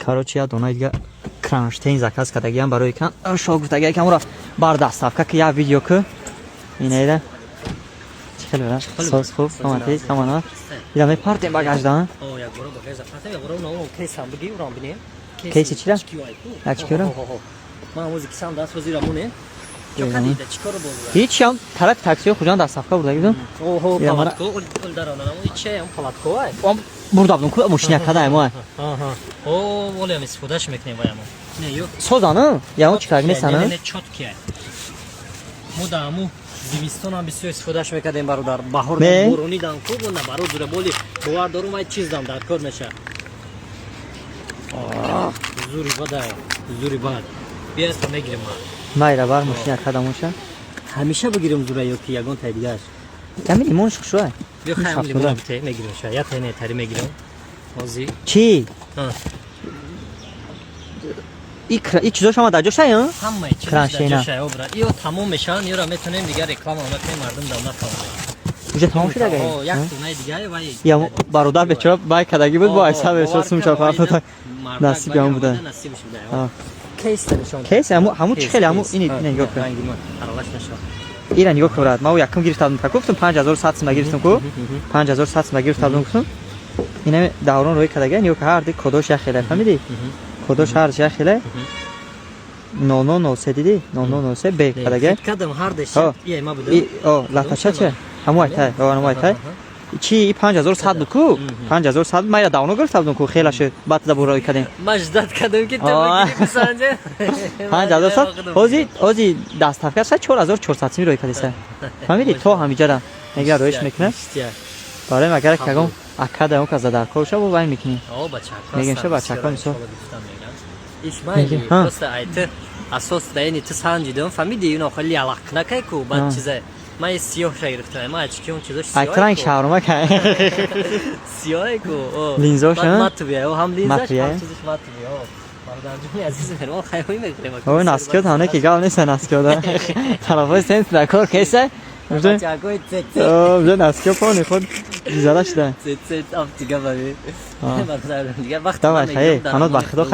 Короче, я дона дига кронштейн заказ кардагиам барои кан шо гуфтагиам, камура бар доставка ки, як видео ку инаида. Чӣ хеле брат, соз, хуб, омадӣ, амана ира мепартем багажда. О, як бора багаж запартем, як бора на кейсам биги, урам бинем. Кейси чира? Ачкиро? Ман ҳози кисам даст ҳозира монем. Чо кадида, чӣ коро бозда? Ҳеч ам тарафи таксиҳои Хуҷанд доставка бурда гидум. Оҳо, Я мара- палатко, ол даронам. Иче, палатко ай. Бурда будум ку мошина кадай мо. Аҳа. О, воле ам истифодаш мекунем ваямо. Не, ё. Созана? Ягон чӣ карг Не, нестана? не, чёткий ай. Мо да аму зимистонам бисёр истифодаш мекардем, бародар. Баҳор Не? борони дан ку бо набаро дура боли бовар дорум, вай чиз дам дар кор меша. Зури бадай, зури бад. Биё, мегирем ман. Майра бар мошина кадамоша. Ҳамеша бигирем зура ё ки ягон тай дигааш? Ками лимонш хушвай. Биё, хаям. 70. Лимон бите, мегирем ша. Я тай не тари мегирем. Ҳози. Чӣ? А. И чизош ҳама дар ҷоша, ё? Ҳамаи чиз дар Кронштейна. ҷоша, обра. Иё тамом мешаванд, иёра метонем дигар реклама накунем, мардум дам нафаҳмад. Уже тамом шуда О, ага? як тонаи дигаре вай. Я бародар бечора бай кадаги буд, бо айса бечора сумча фартота. Насиби ҳам буда. Насибиш буда. А. Кейс нишон. Кейс ҳаму чӣ хеле ҳаму ини ина нигоҳ кун. Ранги ман аралаш нашавад. Ира нигоҳ кун, брат. Ман якум гирифта будам, гуфтам, 5100 сима гирифтам ку. 5100 сима гирифта будам, гуфтам. Ина даврон рӯи кадага, нигоҳ кун, ҳар ди кодош як хеле, фаҳмидӣ? Кодош ҳар як хеле. 0003, дидӣ? 0003 б кадага. Кадам ҳар деш. Ҳо. Ия ма буда. И о латача че? Ҳаму айтай, о ҳаму айтай. Чи и 5100 буд ку? 5100 ман ира давно гирифта будам ку, хела шуд. Баъд да бурой кадем. Ман ждать кардам, ки ту О. бигири, бисанҷе. 5100, ҳози доставка ша 4400 сими рӯй кадиса. Фаҳмидӣ? То ҳамиҷара. Мега роиш мекунад. Барои агар ягон акада он каза дар кор шава, вай мекунӣ. О, бачако. Мегем ша, бачако мисол. Иш майли, Мегем, ҳа. просто айты асос даини ту санҷидам, фаҳмиди, ино хеле ялақнакай ку, баъд А. чиза. Ман сиёҳ ша гирифтам, ман ачки он чизош сиёҳ. Айтранг шаврма кай. Сиёҳ ку. О. Линзош, Баъд ҳа? матовый, о, ҳам линзаш, Матовый, ҳам э? чизаш матовый, о. Бародарҷони азиз, мо хайҳои мехӯрем. Ой, наскиёт ҳане ки гап неста, наскиёда. Тарафои сент дар кор кеса. Уже Бачакои цец. Уже наскиё пони худ зада шуда. Цец, афтига бари. А. Бародарҷон, дигар вақт Давай, хай, ҳанот ба худо, хай.